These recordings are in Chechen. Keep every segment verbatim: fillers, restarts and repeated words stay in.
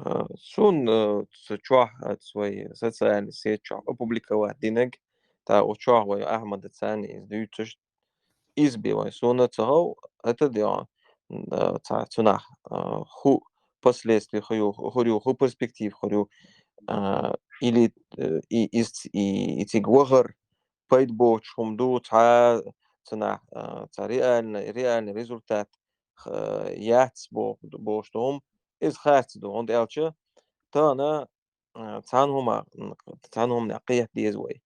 А, сун, э, ца чохь, а, ца вай социальный сеть чохь опубликовать динаг, та у чохь вай Ахьмада царна из дуьйцуш, из би вай суна ца хов, это дион, э, ца цунах, э, ху последствия ху ю, ху ю, ху перспектив ху ю, а, или, э, и, из, и, и цига вахар пайда боцуш хӀума ду, цхьа цунах, а, цхьа реальный, реальный результат, х-, яц бо-, бохуш ду хӀума, иза харц ду, хӀунда аьлча тахана, а, цхьана хӀума, м, цхьана хӀуманах кхета деза вай.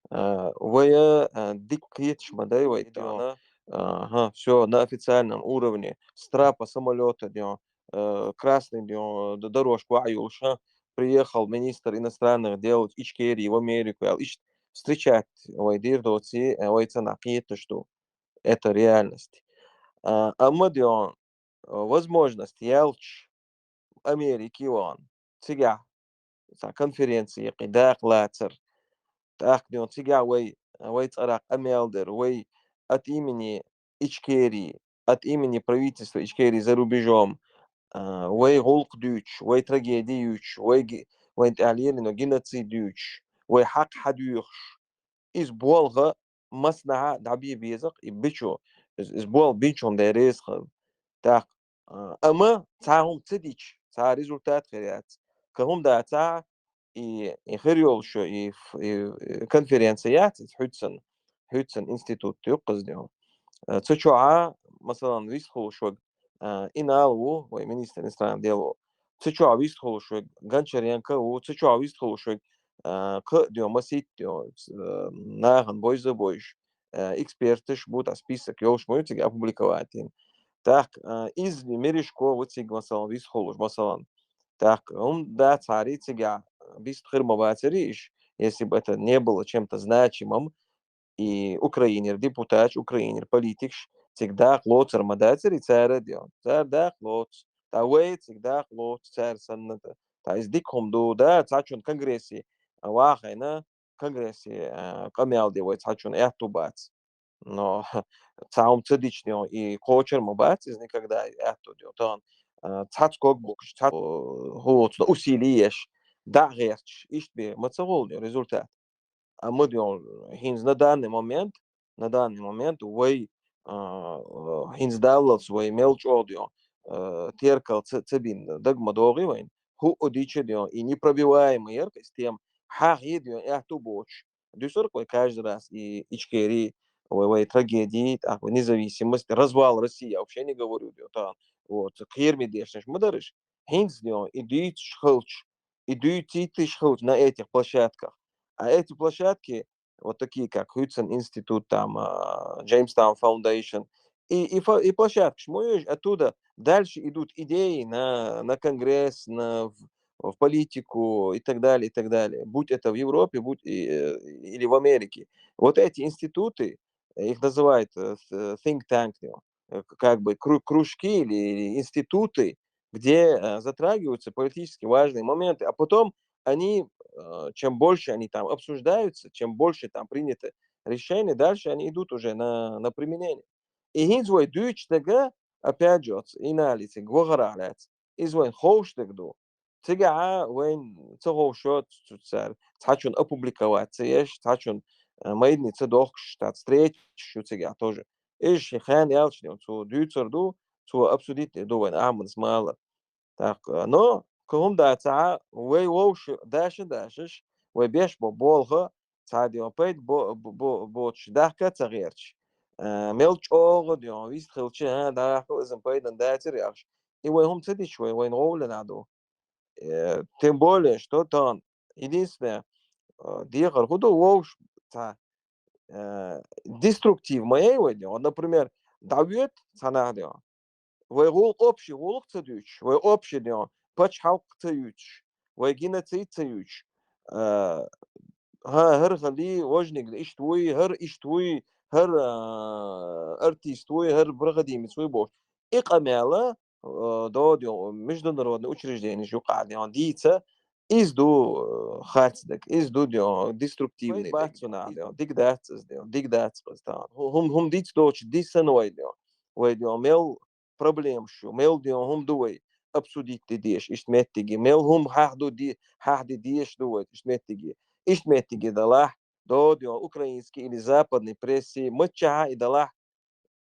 А, вай, а, дика кхеташ ма дай вай тахана, аха, всё, на официальном уровне, с трапа самолёта, дё, э, красный, дё, д-, дорожка ваьӀ йолуш, ха, приехал министр иностранных дел Ичкерии в Америку, аьлла, иштта встречать вай дийр доций, э, вай цунах кхеташ ду. Это реальность. А, амма дион, э, возможность ялча Америке ван, цигахь цхьа конференция кхин дакъа лацар. ТӀаккха дион цигахь вай, вай цӀарах къамел дер, вай от имени Ичкерии, от имени правительства Ичкерии за рубежом, а, вай гӀуллакх дуьйцуш, вай трагеди юьйцуш, вай ги-, вайн тӀехь лелийна геноцид юьйцуш, вай хьакъ хьадоьхуш, иза болх массанхьа дӀабе беза-кх, и бичо, иза, иза болх бинчунна дерриг реза хилла. ТӀаккха, а, амма цхьа хӀума ца дича, цхьа результат хир яц. Кхин хӀума дацахь, и, и хир йолуш, и ф-, и, э, конференция яц, иза хӀуьттуьссан, хӀуьттуьссан институт ю-кх иза, дион. Э, цу чохь, масалан, вистхуьлуш вай, э, Инал ву, вай министр иностранных дел ву. Цу чохь вистхуьлуш вай Гончаренко ву, цу чохь вистхуьлуш вай, э, кхин а, дион, масийтта, дион, э, нахана бовза а бовзуш, э, эксперташ бу, тӀаккха список йолуш ма ю цига опубликовать йина. ТӀаккха, э, иза Мережко ву цига, масалан, вистхуьлуш, масалан. ТӀаккха хӀума дацахьара, цигахь бист хир ма бацара уьш, если бы это не было чем-то значимым, и Украинера депутаташ, Украинера политикаш цига дакъа лоцур ма дацара, и цара а дион. Цара дакъа лоцу. ТӀаккха вай цига дакъа лоцу, цара санна. ТӀаккха иза дика хӀума ду, да, цхьачунна конгрессе вахийна, конгрессе, а, къамел де вай цхьачунна аьтту бац. Но цхьа хӀума ца дича, дион, и кхочур ма бац иза никогда аьтту, дион. Тахана, а, цхьацца ког бухкуш, цхьацца, хӀу воцу усилие еш, дӀа а гӀерташ, иштта бен ма ца гӀолу, дион, результат. Амма, дион, хӀинца на данный момент, на данный момент вай, а, хӀинца даллалц вай мел чӀогӀа, дион, а, теркал ца, ца бина даг ма догӀий вайн. ХӀуъа дича, дион, и непробиваемый яра-кх иза тема, хьахий, дион, аьтту боцуш. Дуьсур-кх вай каждый раз и Ичкери, вай, вай трагеди, тӀаккха вай независимость, развал России, я вообще не говорю, дион, тахана. Вот, кхераме дешнаш ма дара уьш. ХӀинца, дион, и дуьйцуш хилча, и дуьйцуьйтуш хилча на этих площадках. А эти площадки, вот такие, как Хьюитсон институт, там, а, Jamestown Foundation, и, и фо-, и площадкаш ма ю уьш, оттуда дальше идут идеи на, на конгресс, на, в, в политику и так далее, и так далее. Будь это в Европе, будь и, э, или в Америке. Вот эти институты, их называют, э, с-, э, think tank, э, к-, как бы кру-, кружки или, или институты, где, э, затрагиваются политически важные моменты, а потом они, э, чем больше они там обсуждаются, чем больше там принято решений, дальше они идут уже на, на применение. И хӀинца вай дуьйцуш дерг, опять же, оцу Инали цига вахарах лаьцна, иза вайна ховш дерг ду. Цигахь вайна ца ховшо ц-, ц-, цара, цхьачунна опубликовать ца еш, цхьачунна, э, майдане ца дохкуш, тӀаккха встречаш ю цигахь тоже. Иза шен хенахь яьлча, цо дуьйцур ду, цо обсудить дийр ду вайна Ахьмада Смаила. ТӀаккха, но кхин хӀума дацахь, вай вовшах даша а дашаш, вай беш бо болх, цхьа, дион, пайда бо-, бо-, бо-, боцуш дахка а ца гӀерташ, а, мел чӀогӀа, дион, вист хилча, а, дахка иза пайдана дацара яхаш. И вай хӀума ца дича, вай, вайна гӀовлина ду. Э, тем более, что тахана единственное, э, дехар хӀун ду, вовшах цхьа, э, деструктив ма яй вай, дион. Вот, например, дӀавоьду цхьа нах, дион, вай гӀуллакх, общий гӀуллакх ца дуьйцуш, вай общий, дион, пачхьалкх ца юьйцуш, вай геноцид ца юьйцуш, а, хӀа, хӀара хилла, важниг иштта вуй, хӀара иштта вуй, хӀара, а, артист вуй, хӀара проходимец вуй бохуш. И къамел, а, до, дион, международный учрежденеш юкъахь, дион, дийца, иза ду, э, харц дерг, иза ду, дион, деструктивный дерг. Вай бац цунах, дион, дика дац иза, дион, дика дац иза, тахана. ХӀу-, хӀум-, хӀума диц доцуш, дисана вай, дион. Вай, дион, мел проблемаш ю, мел, дион, хӀума ду вай. обсудить де деш, ишт меттиги. Мел хӀума хьахду де, хьахди деш ду вай, ишт меттиги. Ишт меттиги далахь, додион, украинский или западный прессе, маччахьа и далахь,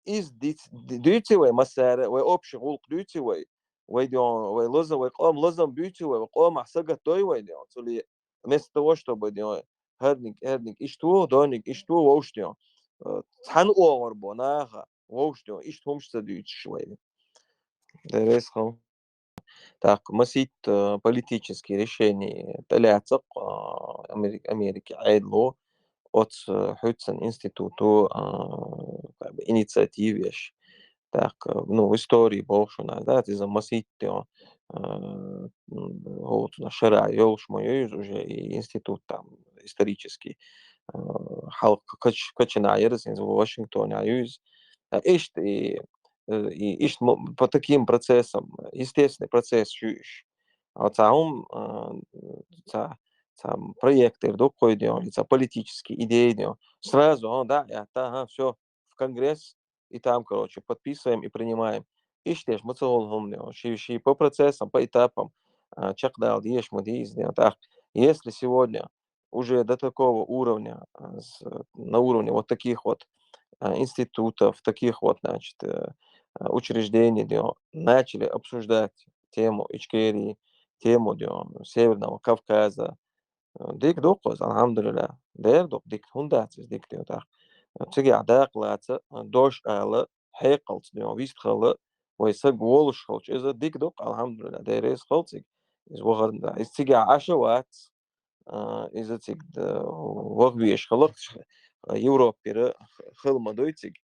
из диц-, ди-, дуьйци вай массара, вай общий гӀулакх дуьйци вай, вай дион, вай лаза, вай къом лазам буьйци вай, вай къомах сагатдой вай дион. Цули вместо того, чтобы дион, хӀарниг, хӀарниг ишт ву, дониг ишт ву, вовш дион. Э, цхьана оагӀор бо наха, вовш дион, ишт хӀумаш ца дуьйцуш вай. Дерес хам. Так, масит, э, политические решения тӀалаьцакъ, э, Амери-, Америки Ӏедало, оц, э, хӀуьцан институту, э, как бы, инициативеш. Так, э, ну, в истории боху шуна, да, иза масит, э, м, хӀуцна шара йолуш ма ю иза уже, и институт там исторический, э, хьалха кач-, качана ярас, иза Вашингтоне ю иза. А иштта и, э, и иштта мо-, по таким процессам, естественный процесс шу иш. А цхьа хӀума, а, цхьа, цхьа проект эр ду кхойден, и цхьа политический идея ден. Сразу, а, да, я, та, ага, всё, в Конгресс, и там, короче, подписываем и принимаем. Иштта еш ма ца волу хӀума ден. Ши, ши по процессам, по этапам, а, чекхдала деш ма дий иза ден. Так, если сегодня уже до такого уровня, а, с-, на уровне вот таких вот, а, институтов, таких вот, значит, э, а, учреждений, где начали обсуждать тему Ичкерии, тему, где, Северного Кавказа. Э, дика ду-кх иза, алхьамдулиллахӀ. Дера ду-кх дика, хӀунда дац иза дика, де, тӀаккха. Цигахь дакъа лаца, дош ала, хьекъалца, де, вистхила, вай саг волуш хилча, иза дика ду-кх, алхьамдулиллахӀ, Дела реза хила цига. Иза вахарна да. Иза цигахь Ӏаш а вац, а, иза цига, да, ваха везаш хиларх, а, Европера хила ма дуй цига.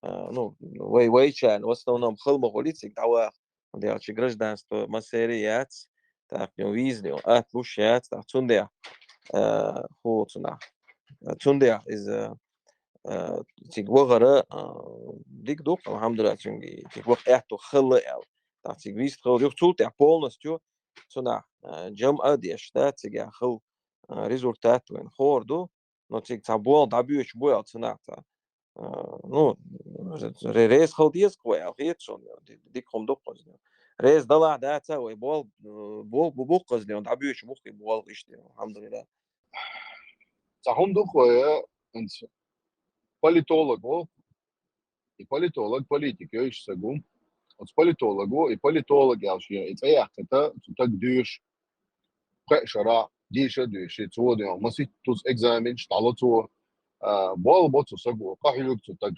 А, ну, вай, вайчарна, в основном, хила ма хуьлий цига дӀаваха. ХӀунда аьлча гражданство массеран яц, тӀаккха виза атта луш яц, тӀаккха цундела, а, хӀу цунах. Цундела иза, а, цига вахара, а, дика ду-кх, алхьамдулиллахӀ, цуьнга цига ваха аьтту хилла аьлла. ТӀаккха цига вистхила юха цул тӀаьхьа полностью цунах, а, жамӀ а деш, да, цигахь хила, а, результат вайна хуур ду, но цига цхьа болх дӀабоьдуш бу аьлла цунах цхьа. А, ну, ре-, реза хила деза-кх вай аьлла хета суна, ди-, дика хӀума ду-кх иза. Реза далахь дац а вай болх, э, болх бу-, бу-кх иза, дӀабоьдуш бу-кх и болх иштта, алхьамдулиллахӀ. Цхьа хӀума ду-кх вай, э, хӀинца политолог ву, и политолог, политик йойуш саг ву. Оцу политолог ву, и политолог аьлла шен и цӀе яьккхита, цу таг дуьйш, кхаа шарахь, дийша а дуьйший, цо ден маситтаза экзаменаш дӀало цо, а, болх бо цу саго, къахьоьгу цу таг.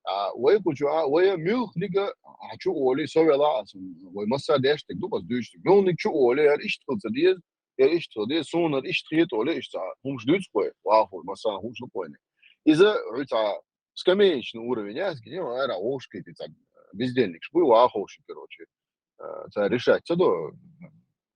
А, вай кху чу, а, вай муьлхханиг а, а, чу олий, со велахь а, сан, вай массара деш дерг ду, ас дуьйцург. Муьлхханиг чу олий, яра иштта хила ца деза, яра иштта хила деза, суна яра иштта хета олий, иштта цхьа хӀумаш дуьйцу кхо, вахар, массарна хӀумаш ду кхойна. Иза, хӀу цхьа скамеечный уровень яц, где ара вовшахкхетий цхьа бездельникаш буй, ваховший, короче. Э, цара решать ца до,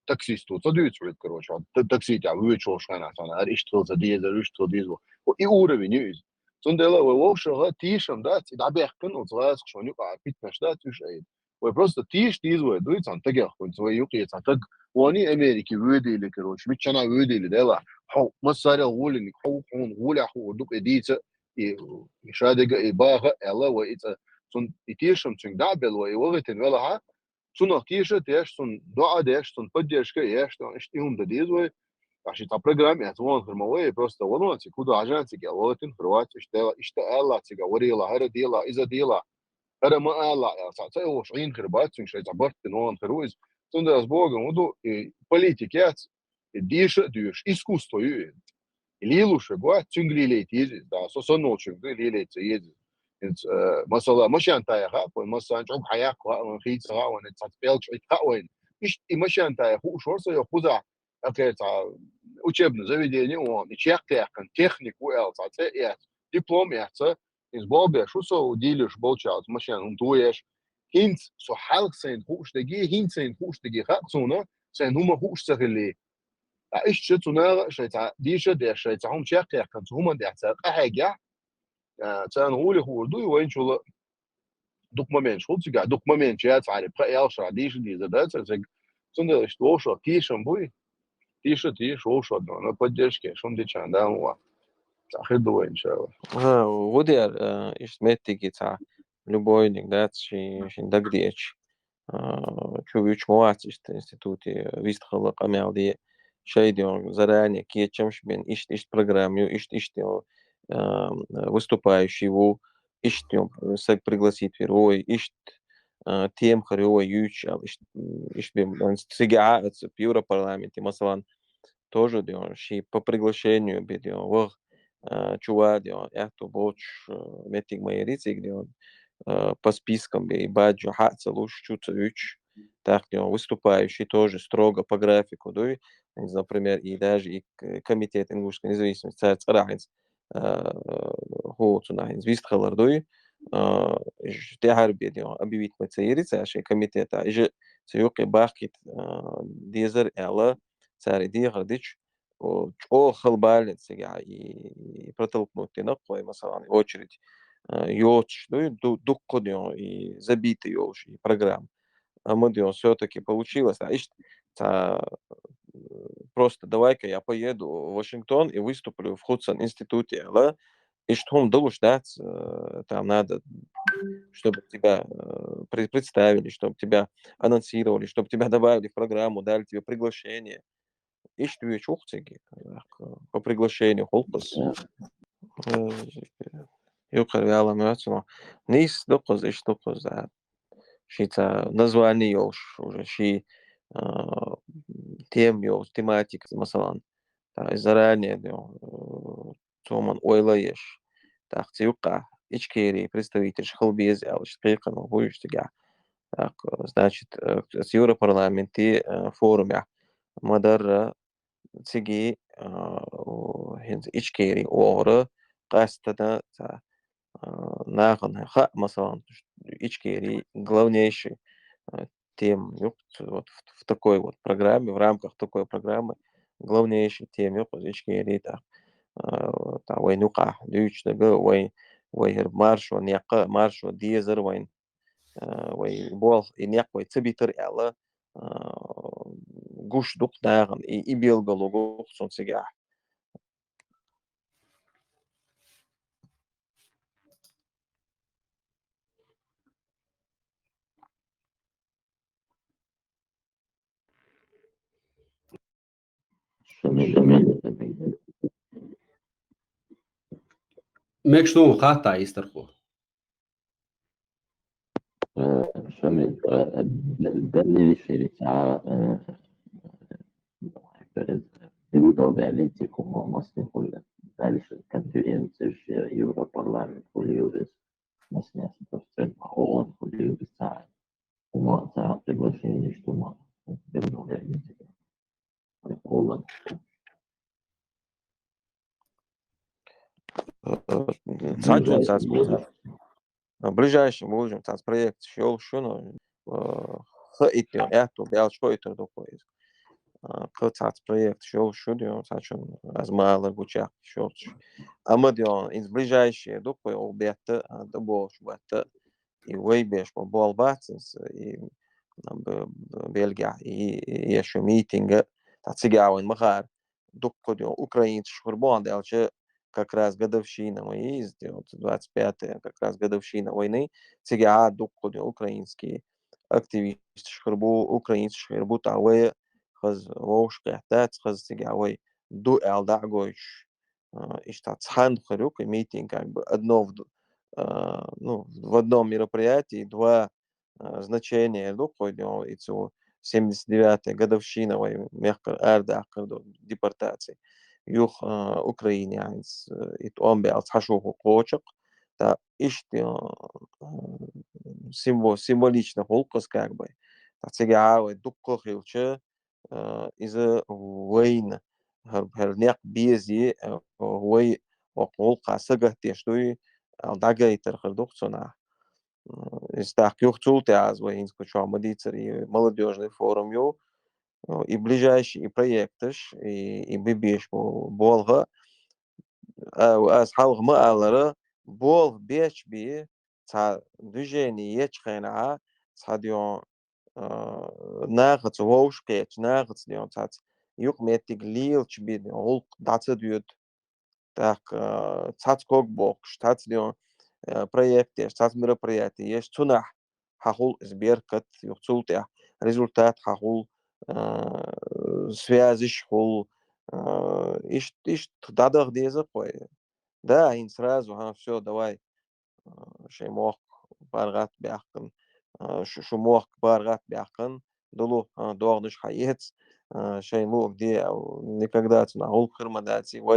таксисто ца дуьйцу хьуьга, короче, хьо та-, такси тӀехь вуьйцуш волуш хенахь, цхьана ара иштта хила ца дезара, иштта хила деза. Хьо и уровень ю иза. Цундела вай вовшаха тешам дац, и дӀабаьккхина оцу гӀазкхашна юкъахь питанаш дац уьш айда. Вай просто теша деза вай, дуй цхьана тагех хӀинца вай юкъе цхьа таг, вони Америке воьдийла, короче, миччанхьа воьдийла дела, хьо массарел гӀолиниг, хьо хьуна гӀолехь хуур ду-кх и дийца, и, и шадерг а, и баха а аьлла, вай и цӀа, цунна и тешам цуьнга дӀа а белла, вай и вахийтина велахьа, цунах теша а теш, цунна доӀа а деш, цунна поддержка а еш, тӀаккха иштта и хӀума дан деза вай. Ткъа ши цхьа программа эцна вахана хир ма вай, просто валон цига, хӀу ду хьажан цига аьлла, валатина хир вац, иштта аьлла, иштта аьлла цига, варела, хӀара дела, иза дела, хӀара ма ала аьлла, цхьа ца йолуш Ӏийна хир бац, цуьнга шайн цхьа барт дина вахана хир ву иза. Цундела ас бохург хӀун ду, и политика яц, и деша а доьшуш, искусство ю иза. И лелош верг вац, цуьнга лелайта еза иза. Да, со санна волчуьнга ду, и лелайта ца еза иза. ХӀинца, э, масала, машен тайпа хаьа вайна, массарна чӀуг хьаяккха хаьа вайна, хийца хаьа вайна, цхьацца пӀелг чӀуьйтта хаьа вайна. Иштта и машен тайпа хууш вара со, йо, кхузахь, тӀаккха цхьа учебное заведение вон, и чекхъяьккхина техник ву аьлла, цхьа цӀе а эцна, диплом а эцна, иза болх беш ву со, дийлаш болчаьрца машен хӀума тоеш. ХӀинца со хьалха сайна хууш дерге, хӀинца сайна хууш дерге хаьа суна, сайна хӀума хууш ца хилли. Ткъа иштта цу наха а шайн цхьа деша а деш, шайн цхьа хӀума чекхъяьккхина, цу хӀуманна тӀехь цара къахьегахь, а, царна гӀоле хуур дуй вайначул а. Дукха моменташ хуьлу цигахь, дукха моменташ яц хьарий, пхи-ялх шарахь дийша дезар дац аса цига. Цундела иштта вовшах тешам буй. Теша, теша, вовшах дона, поддержка еш, хӀума дича Дала ма вац. Цхьа хир ду вай, иншалла. ХӀа, хӀу дера, а, иштта меттиге цхьа любойниг дац ши-, шин дагадеъча. А, чу вуьйцуш ма вац иштта институте вистхила къамел де, шайда йоӀ заранее кечамаш бен, иштта, иштта программа ю, иштта, иштта йоӀ, а, выступающий ву, иштта йоӀ саг пригласить вир ву, иштта, а, тема хир ю вай юьйцуш аьлла, иштта, иштта бен, цига а, Европарламенте, масалан, тоже де йоӀ, ший по приглашению бе де йоӀ, ваха, а, чу ва де йоӀ, аьттув боцуш, а, меттиг ма яр цига де йоӀ, а, по спискам бе, и баьджо хьа а ца луш, чу ца вуьйцуш, тӀаккха де йоӀ, выступающий тоже строго по графику дуй, хӀинца, например, и даже и к-, комитет ингушской независимости, цар цӀерагӀа хӀинца, а, хӀу цунах хӀинца вистхилар дуй, а, уж тӀехьара бе де йоӀ, объявить ма ца йир цар шайн комитета, уж цу юкъе бахкийта, а, дезар аьлла, цара и дехар дича, о, чӀогӀа хала балийна цига и, и протолкнуть дина кхо, масалан, очередь, а, йоцуш дуй, ду-, дуккха де йоӀ, и забита йолуш и программа. Амма де йоӀ, всё-таки получилось, а, иштта, ца, м, просто давай-ка я поеду в Вашингтон и выступлю в Худсон институте аьлла, иштта хӀума далуш дац, э, там надо, чтобы тебя, э, пре-, представили, чтобы тебя анонсировали, чтобы тебя добавили в программу, дали тебе приглашение. Иштта вуьйцуш ву-кх цига, по приглашению хул-кх иза. Э, юкъара ваьлла моьтту цунах. Нийса ду-кх иза, иштта ду-кх иза, да. Шийца название йолуш уже, ший, а, тема йолуш, тематика, масалан. ТӀаккха иза заранее де йоӀ, э, цо ма ойла еш. ТӀаккха цу юкъахь Ичкерин представителаш хила беза аьлла, иштта кхайкхам бу уьш цигахь. ТӀаккха, значит, э, оцу Европарламенте, э, форумехь ма-дарра цига, а, о, хӀинца Ичкери вогӀура, къаьсттина цхьа, а, нахана хаьа, масалан, Ичкери главнейший, а, тема ю-кх, вот в, в такой вот программе, в рамках такой программы главнейший тема ю-кх иза Ичкери, тӀаккха, а, тӀаккха вайна юкъахь дуьйцуш дерг, вай, вай хӀара маршо некъ, маршо дезар вайна, а, вай болх, и некъ вай ца битар аьлла, а, гуш ду-кх нахана, и, и билгало гу-кх цунна цигахь. Мегаш ду хатта истархо? Э, шуна, э, д-, дальнейший ца, э, видео реалити кому масни хули. Дальше конференция же Европарламент хули юрис. Масни аса просто охула хули юрис ца. Кому ца приглашение, что ма. Видео реалити. Охула. Э, цхьацца, цхьацца, ближайший будущем цхьацца проекташ йолуш ю, но, э, хаийта, аьтту баьлча хаийтар ду-кх иза. Э, кхы цхьацца проекташ йолуш ю, цхьацца аз ма аллара гучуяхийташ йолуш. Амма де йоӀ, иза ближайший ду-кх, оха бетта, а, тӀебогӀуш бетта, и вай беш ма болх бац иза, и, а, б-, б-, Бельгехь, и, и, и еш ю митинга, цхьа цигахь вайна ма хаара, дуккха де йоӀ украинцаш хир бу, аьлча, как раз годовщина ма йий иза, де йоӀ, двадцать пятая, как раз годовщина войны, цигахь а дуккха де йоӀ украинский активисташ хир бу, украинцаш хир бу, тӀаккха вай хаза вовшахкхетта дац, хаза цигахь вай ду аьлла дӀа а гойтуш, а, иштта цхьаьна хир ю-кх и митинг, как бы одно в д-, а, ну, в одном мероприятии два а, значение ду-кх вай де йоӀ, и цу семьдесят девятая годовщина вай мехкара арадаккхар ду депортаци. Юха, а, Украине хӀинца, а, и тӀом баьлла цхьа шу хӀу кхочу-кх, тӀаккха иштта, а, символ-, символично хул-кх иза, как бы. ТӀаккха цигахь а вай дуккха хилча, а, иза вайна, хӀара, хӀара некъ безе, а, вай окху гӀуллакхах сагатдеш дуй, аьлла, дӀагайтар хир ду-кх цунах. М, иза тӀаккха юха цул тӀаьхьа, аз вай хӀинца кху чохь ма дийццара, и молодёжный форум ю, и ближайший, и проекташ, и, и бибеш бо-, болх. А, аз хьалха ма аллара, болх бечбе, цхьа движение ечу хенахь, цхьа де йоӀ, а, нахаца вовшахкхетча, нахаца де йоӀ, цхьацца юкъаметтиг лелачбе де йоӀ, гӀуллакх дӀа ца доьду. ТӀаккха, а, цхьацца ког боккхуш, цхьацца де йоӀ, а, проект еш, цхьацца мероприятие еш, цунах хьахул иза беркат, юха цул тӀаьхьа результат хьахул, а, связьш хул, а, ишт-, ишт дӀадаха деза кхой. Да, хӀинца сразу, ха, всё, давай, а, шайн мохк паргӀат баьккхина, а, шу, шу мохк паргӀат баьккхина, дулу, а, догӀанаш хьаэц, а, шайн луг де, а, никогда цунах гӀулакх хир ма дац, вай,